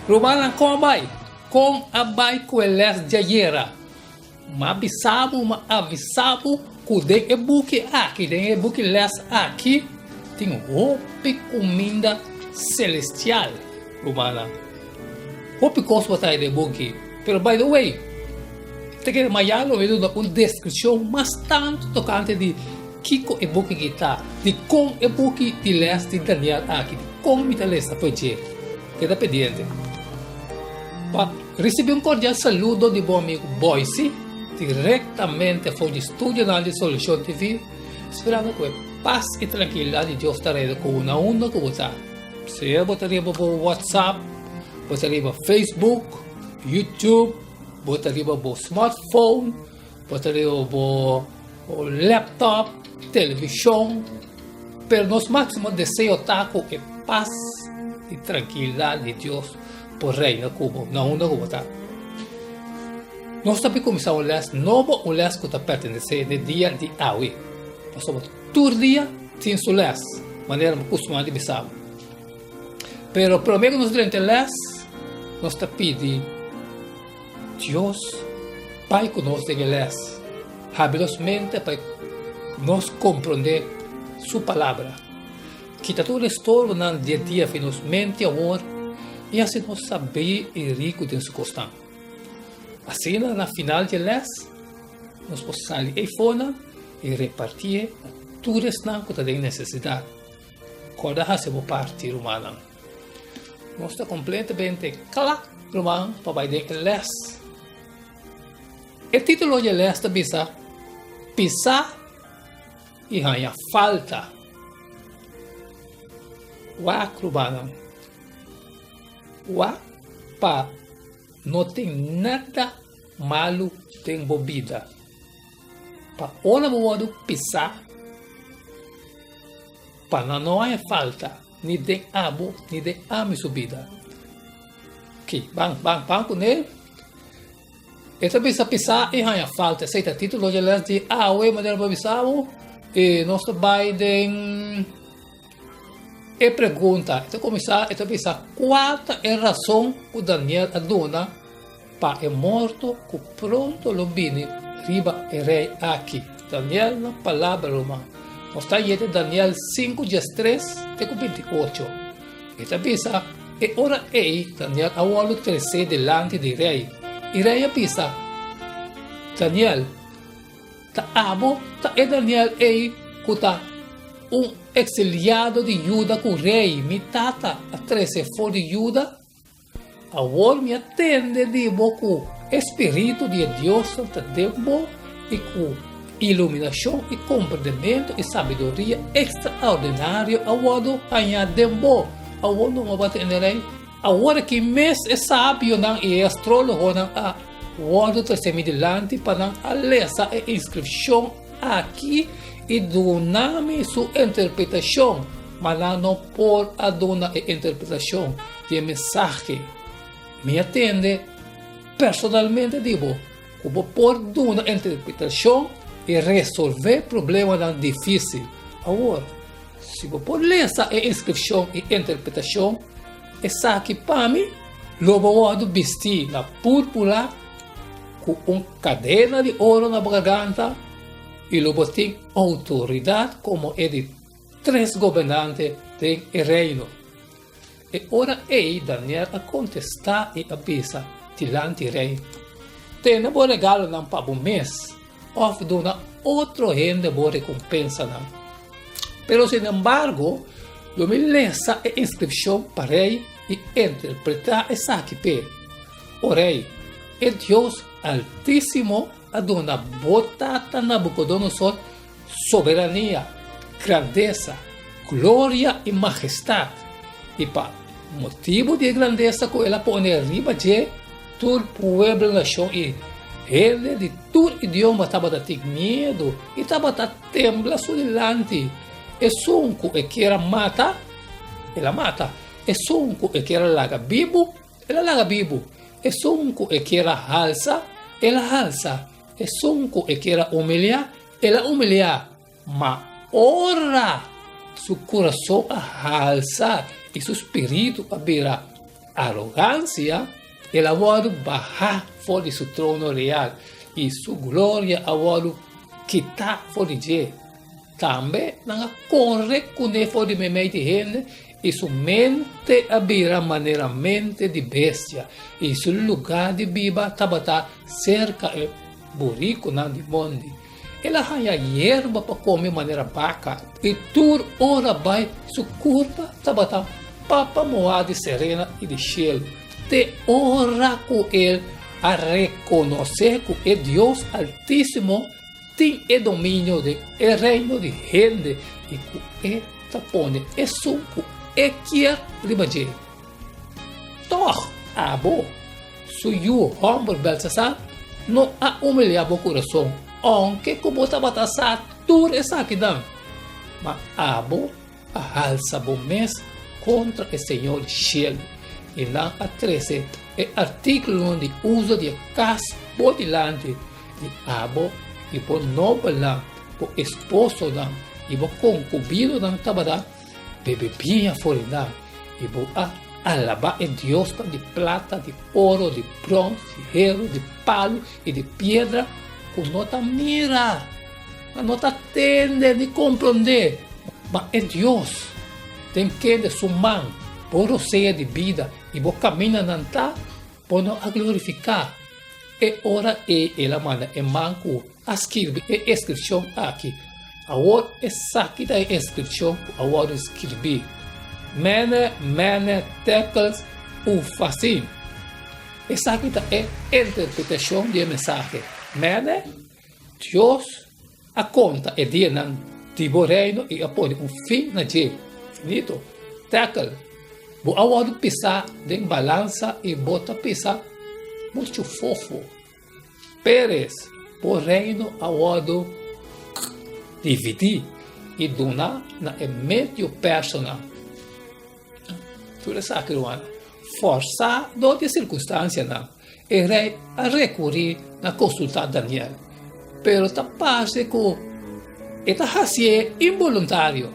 Rumannan kon a bai? Kon a bai ku e lès djayera? M'a bisa bo, m'a avisa bo ku den e buki aki, den e buki lès aki, tin hopi kuminda selestial, rumannan. Hopi kos bo ta haña den e buki. Pero by the way, te kere maya lo mi duna un deskripshon mas tantu tokante di kiko e buki aki ta, di kon e buki di lès di Daniel aki, di kon mi ta lesa for dje. Keda pendiente. Pa ricibi un cordial saludo di bo amigo Boysie directamente for di studionan di Solucion TV, sperando cu e paz y tranquilidad di Dios ta reda cu bo na unda cu bo ta. Sea bo ta riba bo WhatsApp, bo ta riba Facebook, YouTube, bo ta riba bo smartphone, bo ta riba bo laptop, television, pero nos máximo deseo ta cu e paz y tranquilidad di Dios por reina cu bo na unda cu bo ta. Nos ta cuminsa un les nobo, un les cu ta pertenece n'e dia di awe. Pasobra tur dia tin su les, manera mi custuma di bisa bo. Pero prome cu nos drenta e les, nos ta pidi Dios bai ku nos den e lès. Habri nos mente pa nos komprondé Su Palabra. Kita tur estorbonan di e dia fi nos mente awor i hasi nos sabí i riku den Su kosnan. Asina na final di e lès nos por sali eifonan i repartié na tur esnan ku ta den nesesidat. Kòrda hasi bo parti, rumannan. Nos ta kompletamente kla, ruman, pa bai den e lès. E título di e lès ta bisa, Pisá i haña falta. Wak, rumannan, wak pa no tin nada malu den bo bida. Pa ora bo wòrdu pisá, pa nan no haña falta ni den abo ni den ami su bida. Ki, ban, ban, ban kuné. E ta bisa pisá i haña falta. Esei ta título dje lès di awe, manera bo bisa bo. I nos ta bai den e pregunta. E ta kuminsá, e ta bisa, Kua ta e rason ku Daniel a duna Pa e morto ku pronto lo bini riba e rei aki. Daniel na palabra ruman. Nos ta yete Daniel sinku diestres te ku 28. E ta bisa, E ora ei Daniel a wòrdu tresé dilanti di rei, i rei a bisa, Daniel, ta abo ta e Daniel ei ku ta un eksiliado di Juda ku rei mi tata a trese for di Juda? Awor mi a tende di bo ku e spiritu di e diosnan ta den bo i ku iluminashon i komprendementu i sabiduria ekstraordinario a wòrdu hañá den bo. Awor no bo a tende, rei. Awor aki mes e sabionan i e astrólogonan a wòrdu trese mi dilanti pa nan a lesa e inskripshon aki i duna mi su interpretashon, ma nan no por a duna e interpretashon di e mensahe. Mi a tende personalmente di bo ku bo por duna interpretashon i resolvé problemanan difísil. Awor, si bo por lesa e inskripshon i interpretashon, esaki pa mi lo bo wòrdu bistí na púrpura ku un kadena di oro na bo garganta i lo bo tin outoridat komo e di tres gobernante den e reino. E ora ei Daniel a kontestá i a bisa dilanti rei, Tene bo regalonan pa bo mes, òf duna otro hende bo rekompensanan. Pero sinembargo, lo mi lesa e inskripshon pa rei i interpretá esaki p'e. O rei, e Dios Altísimo a duna bo tata Nabukodonosor soberania, grandesa, gloria i mahestat, i pa motibu di e grandesa ku el a pone riba dje, tur pueblo, nashon i hende di tur idioma tabata tin miedu i tabata tembla su dilanti. Esun ku e kier a mata, el a mata, esun ku e kier a laga bibu, el a laga bibu, esun ku e kier a halsa, el a halsa. Esun ku e kier a humiliá, el a humiliá, ma ora su kurason a halsa i su spiritu a bira arogansia, el a wòrdu bahá for di su trono real i su gloria a wòrdu kitá for di dje. Tambe nan a kore kuné for di meimei di hende i su mente a bira manera mente di bestia i su lugá di biba tabata serka e burikunan di mondi. El a haña yerba pa kome manera baka i tur ora bai su kurpa tabata papa moá di serena i di shelu te ora ku el a rekonosé ku e Dios Altísimo tin e dominio den e reino di hende i ku e ta pone esun ku e kier riba dje. Tòg, abo, su yu hòmber Belsasar, no a humiliá bo kurason, ounke ku bo tabata sa tur esakinan. Ma abo a halsa bo mes kontra e Señor di shelu, i nan a trese e artíkulonan di uso di e kas bo dilanti, i abo i bo nobelnan, bo esposonan i bo konkubinonan tabata bebe biña for di nan, i bo a alabá e diosnan di plata, di oro, di brons, di heru, di palu i di piedra ku no ta mira, nan no ta tende ni komprondé. Ma e Dios den kende su man bo rosea di bida i bo kamindanan ta, bo no a glorifiká. E ora ei el a manda e man ku a skirbi e inskripshon aki. Awor esaki ta e inskripshon ku a wòrdu skirbí, Mene, Mene, Tekels, Ufasin. Esaki ta e interpretashon di e mensahe, Mene, Dios a konta e dianan di bo reino i a pone un fin na dje. Finito. Tekel, Bo a wòrdu pisá den balansa i bo ta pisa muchu fofo. Peres, Bo reino a wòrdu dividí i duna na e medio personan. Tur esaki, rumannan, fòrsá dor di e sirkunstansianan, e rei a rekurí na konsultá Daniel. Pero ta parse ku e ta hasié inboluntario.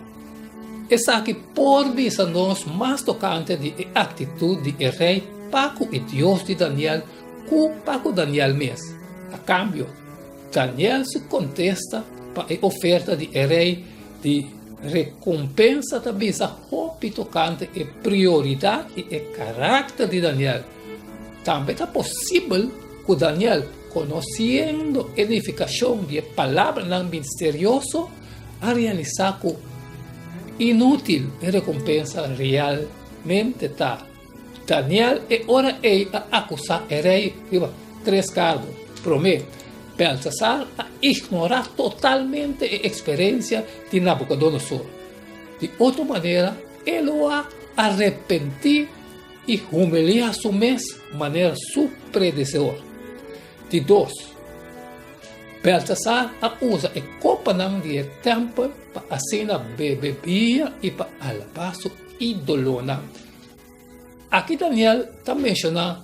Esaki por bisa nos mas tokante di e aktitut di e rei pa ku e Dios di Daniel ku pa ku Daniel mes. A kambio, Daniel su kontesta pa e oferta di e rei di rekompensa ta bisa hopi tokante e prioridat i e karakter di Daniel. Tambe ta posibel ku Daniel, konosiendo e nifikashon di e palabranan misterioso, a realisá ku inútil e rekompensa realmente ta. Daniel e ora ei a akusá e rei riba tres kargo. Promé, Belsasar a ignorá totalmente e eksperensia di Nabukodonosor. Di otro manera, e lo a arepentí i humiliá su mes manera su predeseor. Di dos, Belsasar a usa e kopanan di e tèmpel pa asina bebe biña i pa alabá su ídolonan. Aki Daniel ta menshoná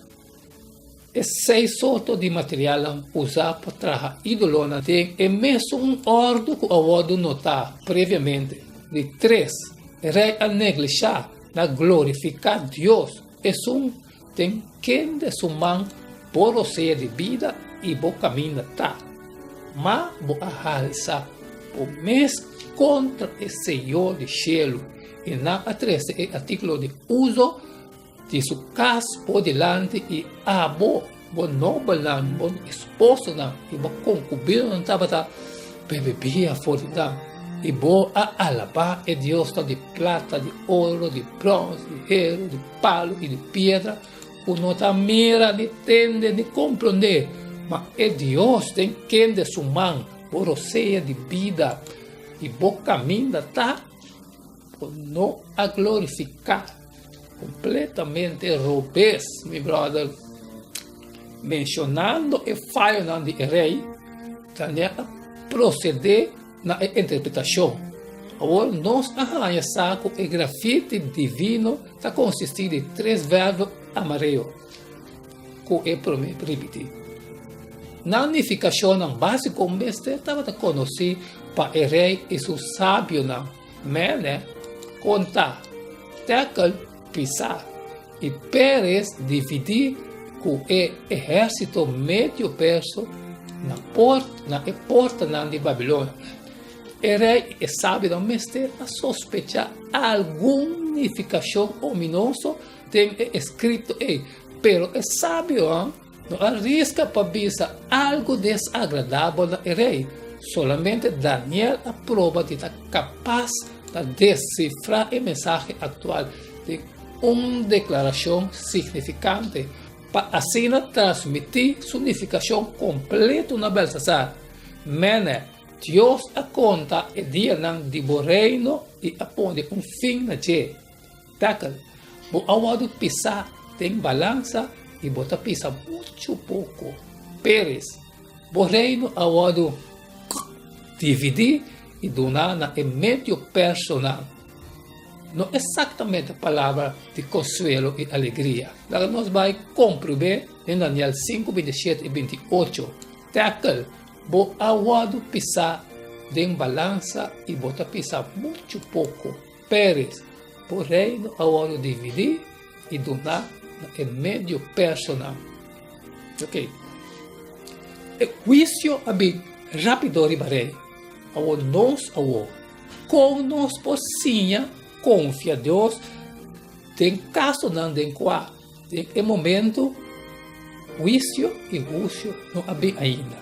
e seis sorto di materialnan usá pa traha ídolonan den e mesun òrdu ku a wòrdu notá previamente. Di tres, e rei a neglishá na glorifiká Dios, esun den kende su man bo rosea di bida i bo kaminda ta. Ma bo a halsa bo mes kontra e Señor di shelu, i nan a trese e artíkulo di uso di su kas bo dilanti i abo, bo nobelnan, bo esposonan i bo konkubinonan tabata bebe bia for di nan, i bo a alabá e diosnan di plata, di oro, di brons, di heru, di palu i di piedra, ku no ta mira, ni tende, ni komprondé, ma e Dios den kende su man bo rosea di bida i bo kaminda ta, bo no a glorifiká. Completamente robes, mi brother. Mencionando e fayonan di e rey, Daniel a procede na e interpretacion. Awor nos a haña sa cu e grafiti divino ta consisti di tres verbo amareo cu e prome ripiti. Nan nificacionnan basico mester tabata conoci pa e rey y su sabionan. Mene, konta, tekel, pisá. I Peres dividí ku e ehérsito medio-perso na port na e portanan di Babilonia. E rei i e sabionan mester a sospechá algun nifikashon ominoso den e eskrito ei, pero e sabionan no a riska pa bisa algu desagradabel na e rei. Solamente Daniel a proba di ta kapas pa desifrá e mensahe aktual den un deklarashon signifikante, pa asina transmití su nifikashon kompleto na Belsasar. Mene, Dios a konta e dianan di bo reino i a pone un fin na dje. Takel, Bo a wòrdu pisá den balansa i bo ta pisa muchu poko. Peres, Bo reino a wòrdu dividí i duná na e medio personan. No eksaktamente palabra di konsuelo i alegria. Laga nos bai komprob'é den Daniel 5, 27 i 28. Takel, Bo a wòrdu pisá den balansa i bo ta pisa muchu poko. Peres, Bo reino a wòrdu dividí i duná na e medio personan. Ok. E huisio a bin rápido riba rei. Awor nos awor, kon nos por siña konfia Dios den kasonan den kua den e momento huisio i husio no a bin ainda?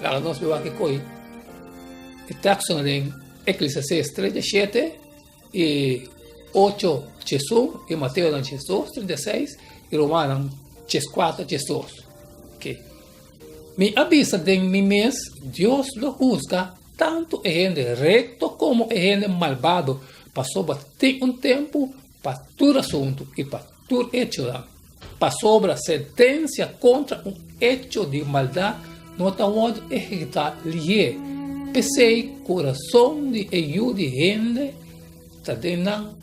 Laga nos wak kiko e tekstonan den Eclesiastes 37 i 8 Jesus i Mateonan Jesus 36 i Romanonan 14 Jesus. Ok. Mi a bisa den mi mes, Dios lo husga tantu e hende rekto komo e hende malbado, pasobra tin un tempu pa tur asuntu i pa tur echonan. Pasobra sentensia kontra un echo di maldat no ta wòrdu ehekutá lihé. P'esei kurason di e yu di hende ta den nan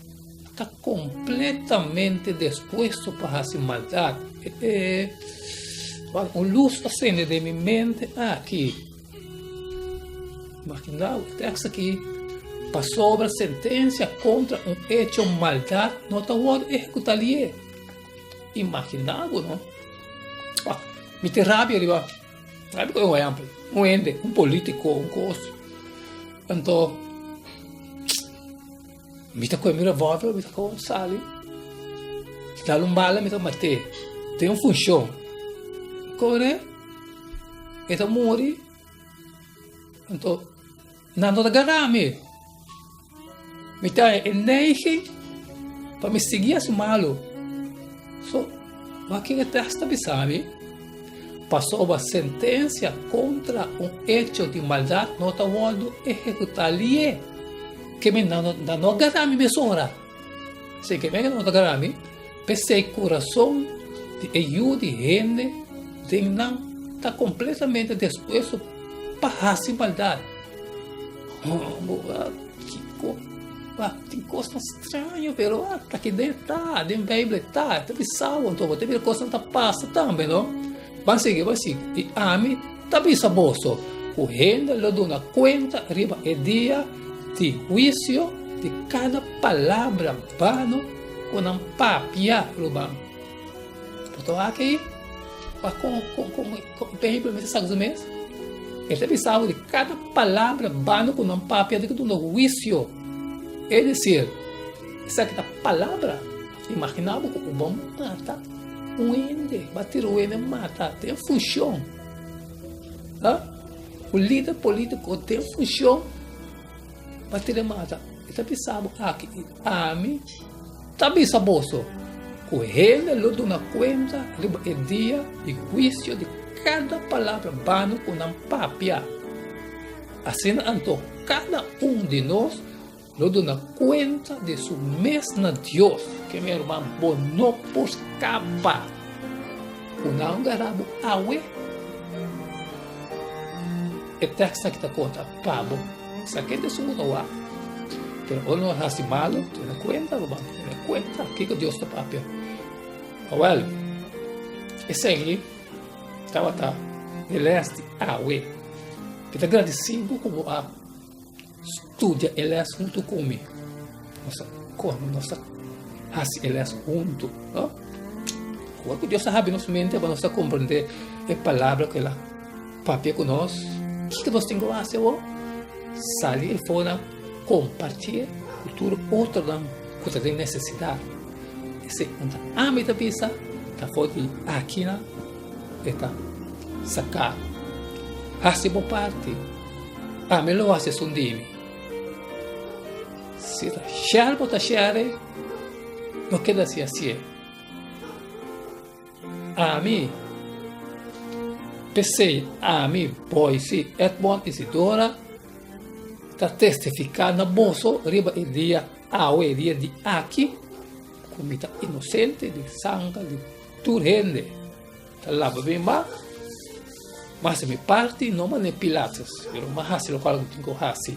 ta kompletamente dispuesto pa hasi maldat. E un lus a sende den mi mente aki. Imaginá e tekst aki, Pasobra sentensia kontra un echo maldat no ta wòrdu ehekutá lié. Imaginá bo, no? Wak, mi tin rabia riba, rabia ku un ehèmpel, un hende, un polítiko, un kos. Anto, mi ta kohe mi revòlver, mi ta kohe sali, dal un bala, mi ta mat'é. Den un funshon. Kore, e ta muri, anto nan no ta gara mi. Mi ta e neiging pa mi sigui hasi malu. So, wak kin e tèks ta bisa mi? Pasobra sentensia kontra un echo di maldat no ta wòrdu ehekutá lié. Ke mi nan no a gara mi mesora. Si ke mi no ta gara mi, p'esei kurason di e yu di hende den nan ta kompletamente dispuesto pa hasi maldat. Kiko? Tin kosnan straño, pero ta kende ta, den Beibel ta, ta bisa bo anto, bo ta mira kosnan ta pasa tambe, no? Ban sigui, ban sigui. I ami ta bisa boso ku hende lo duna kuenta riba e dia di huisio di kada palabra bano ku nan papia, ruman. Bo ta wak ei? Wak kon kon kon kon Beibel mester sa su mes? E ta bisa bo di kada palabra bano ku nan papia di ku duna huisio. Es desir, esaki ta palabra. Imagina bo ku bo mata un hende, bo a tira un hende mata den funshon. Ha? Un lider politiko den funshon, bo a tira mata. E ta bisa bo aki i ami ta bisa boso ku hende lo duna kuenta riba e dia di huisio di kada palabra bano ku nan papia. Asina anto kada un di nos lo duna kuenta di su mes na Dios. Ke mi ruman, bo no por skapa ku nan gara bo awe. E tekst aki ta konta pa bo. Sa kende esun ku ta wak. Pero ora nos hasi malu, tene kuenta, ruman, tene kuenta kiko Dios ta papia. Awel, esei tabata e les di awe. Mi ta gradisí bo ku bo a studia e les huntu ku mi. Nos a kono, nos a hasi e les huntu, no? Ora ku Dios a habri nos mente pa nos ta komprendé e palabra ku el a papia ku nos, kiko nos tin ku hasi awor? Sali e fonan, kompartié ku tur otronan ku ta den nesesidat. Esei unda ami ta bisa ta for di akinan e ta saká. Hasi bo parti, ami lo hasi esun di mi. Si ta share bo ta share, no keda si hasié. Ami, p'esei ami, Boise, Edmond Isidora, ta testifiká na boso riba e dia awe, dia di aki, ku mi ta inosente di sanger di tur hende. Ta laba mi man, mas di mi parti no manera Pilatus, pero mi a hasi lokual ku tin ku hasi.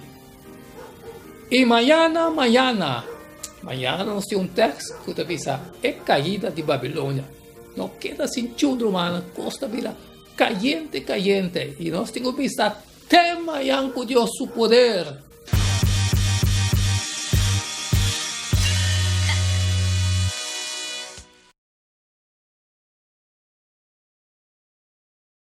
I mañana, mañana, mañana nos tin un tekst ku ta bisa e kaida di Babilonia. No keda sin chun, rumannan, kos ta bira kayente, kayente. I nos tin ku bisa te mañan ku Dios su poder.